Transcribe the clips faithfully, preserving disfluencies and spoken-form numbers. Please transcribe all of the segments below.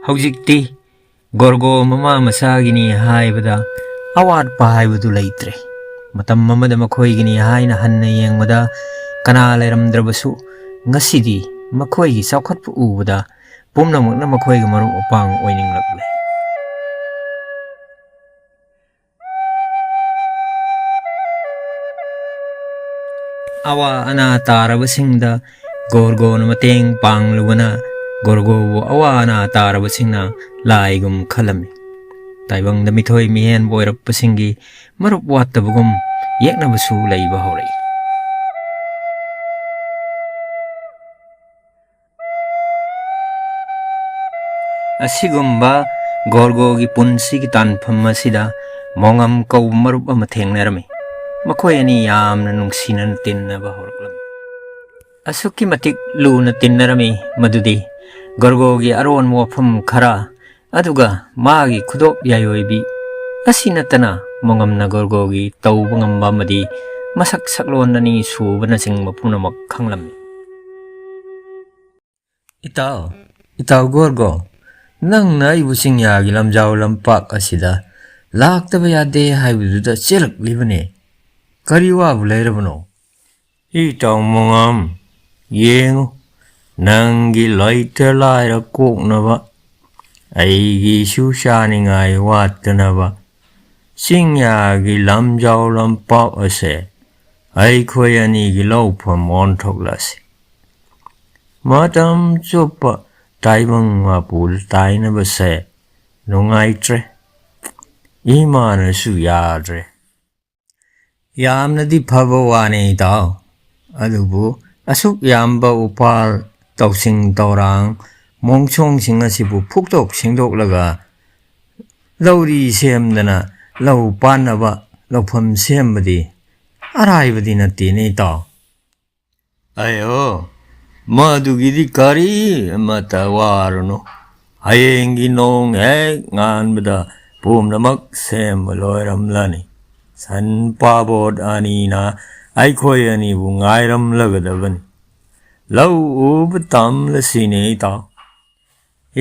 ꯍꯧꯖꯤꯛꯇꯤ ꯒꯣꯔꯒꯣ ꯃꯃꯥ ꯃꯆꯥꯒꯤꯅꯤ ꯍꯥꯏꯕꯗ ꯑꯋꯥꯠꯄ ꯍꯥꯏꯕꯗꯨ ꯂꯩꯇ꯭ꯔꯦ꯫ ꯃꯇꯝ ꯑꯃꯗ ꯃꯈꯣꯏꯒꯤꯅꯤ ꯍꯥꯏꯅ ꯍꯟꯅ ꯌꯦꯡꯕꯗ ꯀꯅꯥ ꯂꯩꯔꯝꯗ꯭ꯔꯕꯁꯨ, ꯉꯁꯤꯗꯤ ꯃꯈꯣꯏꯒꯤ ꯆꯥꯎꯈꯠꯄ ꯎꯕꯗ ꯄꯨꯝꯅꯃꯛꯅ ꯃꯈꯣꯏꯒꯤ ꯃꯔꯨꯞ ꯃꯄꯥꯡ ꯑꯣꯏꯅꯤꯡꯂꯛꯂꯦ꯫ ꯑꯋꯥ ꯑꯅꯥ ꯇꯥꯔꯕꯁꯤꯡꯗ ꯒꯣꯔꯒꯣꯅ ꯃꯇꯦꯡ ꯄꯥꯡꯂꯨꯕꯅ ꯒꯣꯔꯒꯣꯕꯨ ꯑꯋꯥ ꯑꯅꯥ ꯇꯥꯔꯕꯁꯤꯡꯅ ꯂꯥꯏꯒꯨꯝ ꯈꯜꯂꯝꯃꯤ꯫ ꯇꯥꯏꯕꯪꯗ ꯃꯤꯊꯣꯏ ꯃꯤꯍꯦꯟꯕ ꯑꯣꯏꯔꯛꯄꯁꯤꯡꯒꯤ ꯃꯔꯨꯞ ꯋꯥꯠꯇꯕꯒꯨꯝ ꯌꯦꯛꯅꯕꯁꯨ ꯂꯩꯕ ꯍꯧꯔꯛꯏ꯫ ꯑꯁꯤꯒꯨꯝꯕ ꯒꯣꯔꯒꯣꯒꯤ ꯄꯨꯟꯁꯤꯒꯤ ꯇꯥꯟꯐꯝ ꯑꯁꯤꯗ ꯃꯣꯉꯝ ꯀꯧꯕ ꯃꯔꯨꯞ ꯑꯃ ꯊꯦꯡꯅꯔꯝꯃꯤ꯫ ꯃꯈꯣꯏ ꯑꯅꯤ ꯌꯥꯝꯅ ꯅꯨꯡꯁꯤꯅꯅ ꯇꯤꯟꯅꯕ ꯍꯧꯔꯛꯂꯝꯃꯤ꯫ ꯑꯁꯨꯛꯀꯤ ꯃꯇꯤꯛ ꯂꯨꯅ ꯇꯤꯟꯅꯔꯝꯃꯤ ꯃꯗꯨꯗꯤ ꯒꯣꯔꯒꯣꯒꯤ ꯑꯔꯣꯟꯕ ꯋꯥꯐꯝ ꯈꯔ, ꯑꯗꯨꯒ ꯃꯥꯒꯤ ꯈꯨꯗꯣꯞ ꯌꯥꯏꯑꯣꯏꯕꯤ ꯑꯁꯤ ꯅꯠꯇꯅ ꯃꯣꯉꯝꯅ ꯒꯣꯔꯒꯣꯒꯤ ꯇꯧꯕ ꯉꯝꯕ ꯑꯃꯗꯤ ꯃꯁꯛ ꯁꯛꯂꯣꯟ ꯑꯅꯤ ꯁꯨꯕꯅꯆꯤꯡꯕ ꯄꯨꯝꯅꯃꯛ ꯈꯪꯂꯝꯃꯤ꯫ "ꯏꯇꯥꯎ, ꯏꯇꯥꯎ ꯒꯣꯔꯒꯣ, ꯅꯪꯅ ꯑꯩꯕꯨ ꯆꯤꯡꯌꯥꯒꯤ ꯂꯝꯖꯥꯎ ꯂꯝꯄꯥꯛ ꯑꯁꯤꯗ ꯂꯥꯛꯇꯕ ꯌꯥꯗꯦ ꯍꯥꯏꯕꯗꯨꯗ ꯆꯦꯜꯂꯛꯂꯤꯕꯅꯦ꯫ ꯀꯔꯤ ꯋꯥꯕꯨ ꯂꯩꯔꯕꯅꯣ?" "ꯏꯇꯥꯎ ꯃꯣꯉꯝ, ꯌꯦꯡꯉꯨ, ꯅꯪꯒꯤ ꯂꯩꯇ ꯂꯥꯏꯔ ꯀꯣꯛꯅꯕ, ꯑꯩꯒꯤꯁꯨ ꯆꯥꯅꯤꯡꯉꯥꯏ ꯋꯥꯠꯇꯅꯕ, ꯆꯤꯡꯌꯥꯒꯤ ꯂꯝꯖꯥꯎ ꯂꯝꯄꯥꯛ ꯑꯁꯦ ꯑꯩꯈꯣꯏ ꯑꯅꯤꯒꯤ ꯂꯧꯐꯝ ꯑꯣꯟꯊꯣꯛꯂꯁꯤ꯫ ꯃꯇꯝ ꯆꯨꯞꯄ ꯇꯥꯏꯕꯪ ꯃꯄꯨ ꯇꯥꯏꯅꯕꯁꯦ ꯅꯨꯡꯉꯥꯏꯇ꯭ꯔꯦ, ꯏꯃꯥꯅꯁꯨ ꯌꯥꯗ꯭ꯔꯦ꯫" "ꯌꯥꯝꯅꯗꯤ ꯐꯕ ꯋꯥꯅꯤ ꯏꯇꯥꯎ, ꯑꯗꯨꯕꯨ ꯑꯁꯨꯛ ꯌꯥꯝꯕ ꯎꯄꯥꯜ, ꯇꯧꯁꯤꯡ ꯇꯧꯔꯥꯡ, ꯃꯣꯡꯁꯣꯡꯁꯤꯡ ꯑꯁꯤꯕꯨ ꯐꯨꯛꯇꯣꯛ ꯁꯦꯡꯗꯣꯛꯂꯒ ꯂꯧꯔꯤ ꯁꯦꯝꯗꯅ ꯂꯧ ꯄꯥꯟꯅꯕ ꯂꯧꯐꯝ ꯁꯦꯝꯕꯗꯤ ꯑꯔꯥꯏꯕꯗꯤ ꯅꯠꯇꯦꯅꯦ ꯏꯇꯥꯎ꯫" "ꯑꯌꯣ, ꯃꯗꯨꯒꯤꯗꯤ ꯀꯔꯤ ꯑꯃꯠꯇ ꯋꯥꯔꯨꯅꯨ꯫ ꯍꯌꯦꯡꯒꯤ ꯅꯣꯡ ꯍꯦꯛ ꯉꯥꯟꯕꯗ ꯄꯨꯝꯅꯃꯛ ꯁꯦꯝꯕ ꯂꯣꯏꯔꯝꯂꯅꯤ꯫ ꯁꯟ ꯄꯥꯕꯣꯠ ꯑꯅꯤꯅ ꯑꯩꯈꯣꯏ ꯑꯅꯤꯕꯨ ꯉꯥꯏꯔꯝꯂꯒꯗꯕꯅꯤ꯫ ꯂꯧ ꯎꯕ ꯇꯝꯂꯁꯤꯅꯦ ꯏꯇꯥꯎ꯫"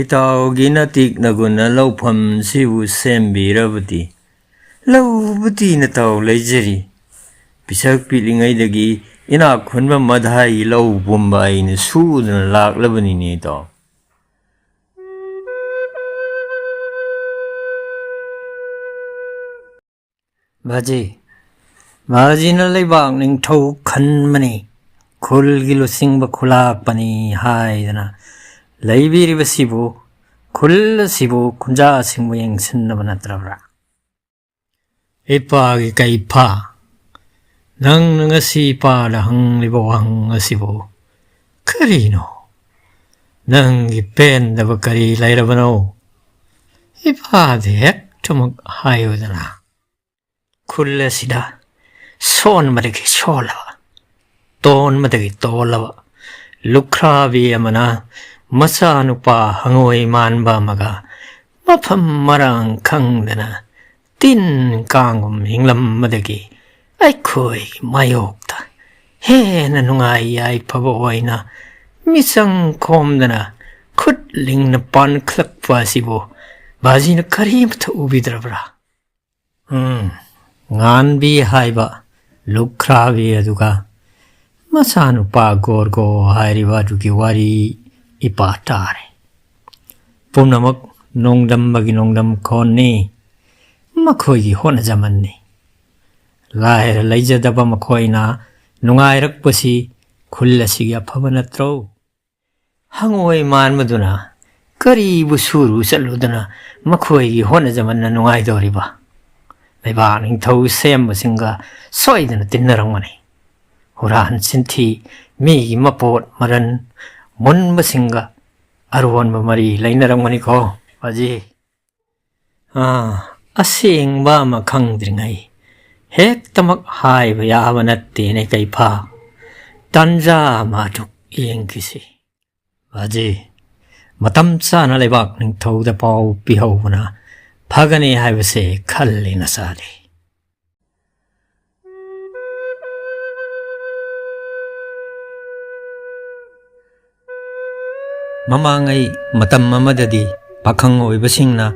ꯏꯇꯥꯎꯒꯤ ꯅꯇꯤꯛ ꯅꯒꯨꯟꯅ ꯂꯧꯐꯝꯁꯤꯕꯨ ꯁꯦꯝꯕꯤꯔꯕꯗꯤ ꯂꯧꯕꯗꯤ ꯅꯇꯥꯎ ꯂꯩꯖꯔꯤ꯫ ꯄꯤꯁꯛ ꯄꯤꯛꯂꯤꯉꯩꯗꯒꯤ ꯏꯅꯥꯛ ꯈꯨꯟꯕ ꯃꯙꯥꯏꯒꯤ ꯂꯧ ꯄꯨꯝꯕ ꯑꯩꯅ ꯁꯨꯗꯨꯅ ꯂꯥꯛꯂꯕꯅꯤꯅꯦ ꯏꯇꯥꯎ꯫ ꯕꯥꯖꯤ, ꯕꯥꯖꯤꯅ ꯂꯩꯕꯥꯛ ꯅꯤꯡꯊꯧ ꯈꯟꯕꯅꯤ, ꯈꯨꯜꯒꯤ ꯂꯨꯆꯤꯡꯕ ꯈꯨꯂꯥꯛꯄꯅꯤ ꯍꯥꯏꯗꯅ ꯂꯩꯕꯤꯔꯤꯕꯁꯤꯕꯨ, ꯈꯨꯜ ꯑꯁꯤꯕꯨ ꯈꯨꯟꯖꯥꯁꯤꯡꯕꯨ ꯌꯦꯡꯁꯤꯟꯅꯕ ꯅꯠꯇ꯭ꯔꯕ꯭ꯔꯥ? ꯏꯄꯥꯒꯤ ꯀꯩꯐꯥ, ꯅꯪꯅ ꯉꯁꯤ ꯏꯄꯥꯗ ꯍꯪꯂꯤꯕ ꯋꯥꯍꯪ ꯑꯁꯤꯕꯨ ꯀꯔꯤꯅꯣ? ꯅꯪꯒꯤ ꯄꯦꯟꯗꯕ ꯀꯔꯤ ꯂꯩꯔꯕꯅꯣ? ꯏꯄꯥꯗ ꯍꯦꯛꯇꯃꯛ ꯍꯥꯏꯌꯨꯗꯅ꯫ ꯈꯨꯜ ꯑꯁꯤꯗ ꯁꯣꯟꯕꯗꯒꯤ ꯁꯣꯜꯂꯕ, ꯇꯣꯟꯕꯗꯒꯤ ꯇꯣꯜꯂꯕ ꯂꯨꯈ꯭ꯔꯥꯕꯤ ꯑꯃꯅ ꯃꯆꯥꯅꯨꯄꯥ ꯍꯪꯉꯣꯏ ꯃꯥꯟꯕ ꯑꯃꯒ ꯃꯐꯝ ꯃꯔꯥꯡ ꯈꯪꯗꯅ ꯇꯤꯟ ꯀꯥꯡꯒꯨꯝ ꯍꯤꯡꯂꯝꯕꯗꯒꯤ ꯑꯩꯈꯣꯏꯒꯤ ꯃꯥꯌꯣꯛꯇ ꯍꯦꯟꯅ ꯅꯨꯡꯉꯥꯏ ꯌꯥꯏꯐꯕ ꯑꯣꯏꯅ ꯃꯤꯆꯪ ꯈꯣꯝꯗꯅ ꯈꯨꯠ ꯂꯤꯡꯅ ꯄꯥꯟꯈꯠꯂꯛꯄ ꯑꯁꯤꯕꯨ ꯕꯥꯖꯤꯅ ꯀꯔꯤꯃꯠꯇ ꯎꯕꯤꯗ꯭ꯔꯕ꯭ꯔꯥ? ꯎꯝ, ꯉꯥꯟꯕꯤ ꯍꯥꯏꯕ ꯂꯨꯈ꯭ꯔꯥꯕꯤ ꯑꯗꯨꯒ ꯃꯆꯥꯅꯨꯄꯥ ꯒꯣꯔꯒꯣ ꯍꯥꯏꯔꯤꯕ ꯑꯗꯨꯒꯤ ꯋꯥꯔꯤ ꯏꯄꯥ ꯇꯥꯔꯦ꯫ ꯄꯨꯝꯅꯃꯛ ꯅꯣꯡꯗꯝꯕꯒꯤ ꯅꯣꯡꯗꯝ ꯈꯣꯟꯅꯤ, ꯃꯈꯣꯏꯒꯤ ꯍꯣꯠꯅꯖꯃꯟꯅꯤ꯫ ꯂꯥꯏꯔ ꯂꯩꯖꯗꯕ ꯃꯈꯣꯏꯅ ꯅꯨꯡꯉꯥꯏꯔꯛꯄꯁꯤ ꯈꯨꯜ ꯑꯁꯤꯒꯤ ꯑꯐꯕ ꯅꯠꯇ꯭ꯔꯣ? ꯍꯪꯉꯣꯏ ꯃꯥꯟꯕꯗꯨꯅ ꯀꯔꯤꯕꯨ ꯁꯨꯔꯨ ꯆꯠꯂꯨꯗꯅ ꯃꯈꯣꯏꯒꯤ ꯍꯣꯠꯅꯖꯃꯟꯅ ꯅꯨꯡꯉꯥꯏꯗꯧꯔꯤꯕ? ꯂꯩꯕꯥꯛ ꯅꯤꯡꯊꯧ ꯁꯦꯝꯕꯁꯤꯡꯒ ꯁꯣꯏꯗꯅ ꯇꯤꯟꯅꯔꯝꯒꯅꯤ꯫ ꯍꯨꯔꯥꯟ ꯆꯤꯟꯊꯤ, ꯃꯤꯒꯤ ꯃꯄꯣꯠ ꯃꯔꯟ ꯃꯨꯟꯕꯁꯤꯡꯒ ꯑꯔꯣꯟꯕ ꯃꯔꯤ ꯂꯩꯅꯔꯝꯒꯅꯤꯀꯣ, ꯕꯥꯖꯤ꯫ ꯑꯥ, ꯑꯁꯦꯡꯕ ꯑꯃ ꯈꯪꯗ꯭ꯔꯤꯉꯩ ꯍꯦꯛꯇꯃꯛ ꯍꯥꯏꯕ ꯌꯥꯕ ꯅꯠꯇꯦꯅꯦ ꯀꯩꯐꯥ꯫ ꯇꯥꯟꯖꯥ ꯑꯃ ꯑꯗꯨꯛ ꯌꯦꯡꯈꯤꯁꯤ꯫ ꯕꯥꯖꯤ, ꯃꯇꯝ ꯆꯥꯅ ꯂꯩꯕꯥꯛ ꯅꯤꯡꯊꯧꯗ ꯄꯥꯎ ꯄꯤꯍꯧꯕꯅ ꯐꯒꯅꯤ ꯍꯥꯏꯕꯁꯦ ꯈꯜꯂꯤ ꯅꯆꯥꯗꯤ꯫ ꯃꯃꯥꯡꯉꯩ ꯃꯇꯝ ꯑꯃꯗꯗꯤ ꯄꯥꯈꯪ ꯑꯣꯏꯕꯁꯤꯡꯅ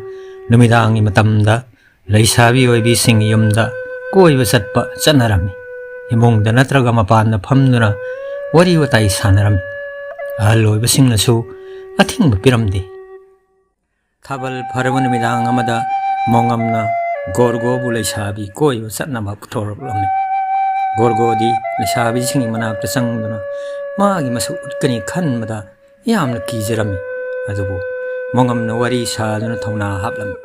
ꯅꯨꯃꯤꯗꯥꯡꯒꯤ ꯃꯇꯝꯗ ꯂꯩꯁꯥꯕꯤ ꯑꯣꯏꯕꯤꯁꯤꯡꯒꯤ ꯌꯨꯝꯗ ꯀꯣꯏꯕ ꯆꯠꯄ ꯆꯠꯅꯔꯝꯃꯤ꯫ ꯏꯃꯨꯡꯗ ꯅꯠꯇ꯭ꯔꯒ ꯃꯄꯥꯟꯗ ꯐꯝꯗꯨꯅ ꯋꯥꯔꯤ ꯋꯥꯇꯥꯏ ꯁꯥꯟꯅꯔꯝꯃꯤ꯫ ꯑꯍꯜ ꯑꯣꯏꯕꯁꯤꯡꯅꯁꯨ ꯑꯊꯤꯡꯕ ꯄꯤꯔꯝꯗꯦ꯫ ꯊꯥꯕꯜ ꯐꯔꯕ ꯅꯨꯃꯤꯗꯥꯡ ꯑꯃꯗ ꯃꯣꯉꯝꯅ ꯒꯣꯔꯒꯣꯕꯨ ꯂꯩꯁꯥꯕꯤ ꯀꯣꯏꯕ ꯆꯠꯅꯕ ꯄꯨꯊꯣꯔꯛꯂꯝꯃꯤ꯫ ꯒꯣꯔꯒꯣꯗꯤ ꯂꯩꯁꯥꯕꯤꯁꯤꯡꯒꯤ ꯃꯅꯥꯛꯇ ꯆꯪꯗꯨꯅ ꯃꯥꯒꯤ ꯃꯁꯛ ꯎꯠꯀꯅꯤ ꯈꯟꯕꯗ ꯌꯥꯝꯅ ꯀꯤꯖꯔꯝꯃꯤ꯫ ꯑꯗꯨꯕꯨ ꯃꯣꯉꯝꯅ ꯋꯥꯔꯤ ꯁꯥꯗꯨꯅ ꯊꯧꯅꯥ ꯍꯥꯞꯂꯝꯃꯤ꯫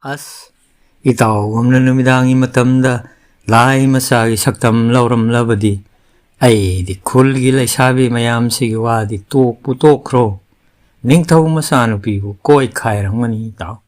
ꯑꯁ, ꯏꯇꯥꯎꯒꯨꯝꯅ ꯅꯨꯃꯤꯗꯥꯡꯒꯤ ꯃꯇꯝꯗ ꯂꯥꯏ ꯃꯆꯥꯒꯤ ꯁꯛꯇꯝ ꯂꯧꯔꯝꯂꯕꯗꯤ ꯑꯩꯗꯤ ꯈꯨꯜꯒꯤ ꯂꯩꯁꯥꯕꯤ ꯃꯌꯥꯝꯁꯤꯒꯤ ꯋꯥꯗꯤ ꯇꯣꯛꯄꯨ ꯇꯣꯛꯈ꯭ꯔꯣ, ꯅꯤꯡꯊꯧ ꯃꯆꯥꯅꯨꯄꯤꯕꯨ ꯀꯣꯏꯈꯥꯏꯔꯝꯒꯅꯤ ꯏꯇꯥꯎ꯫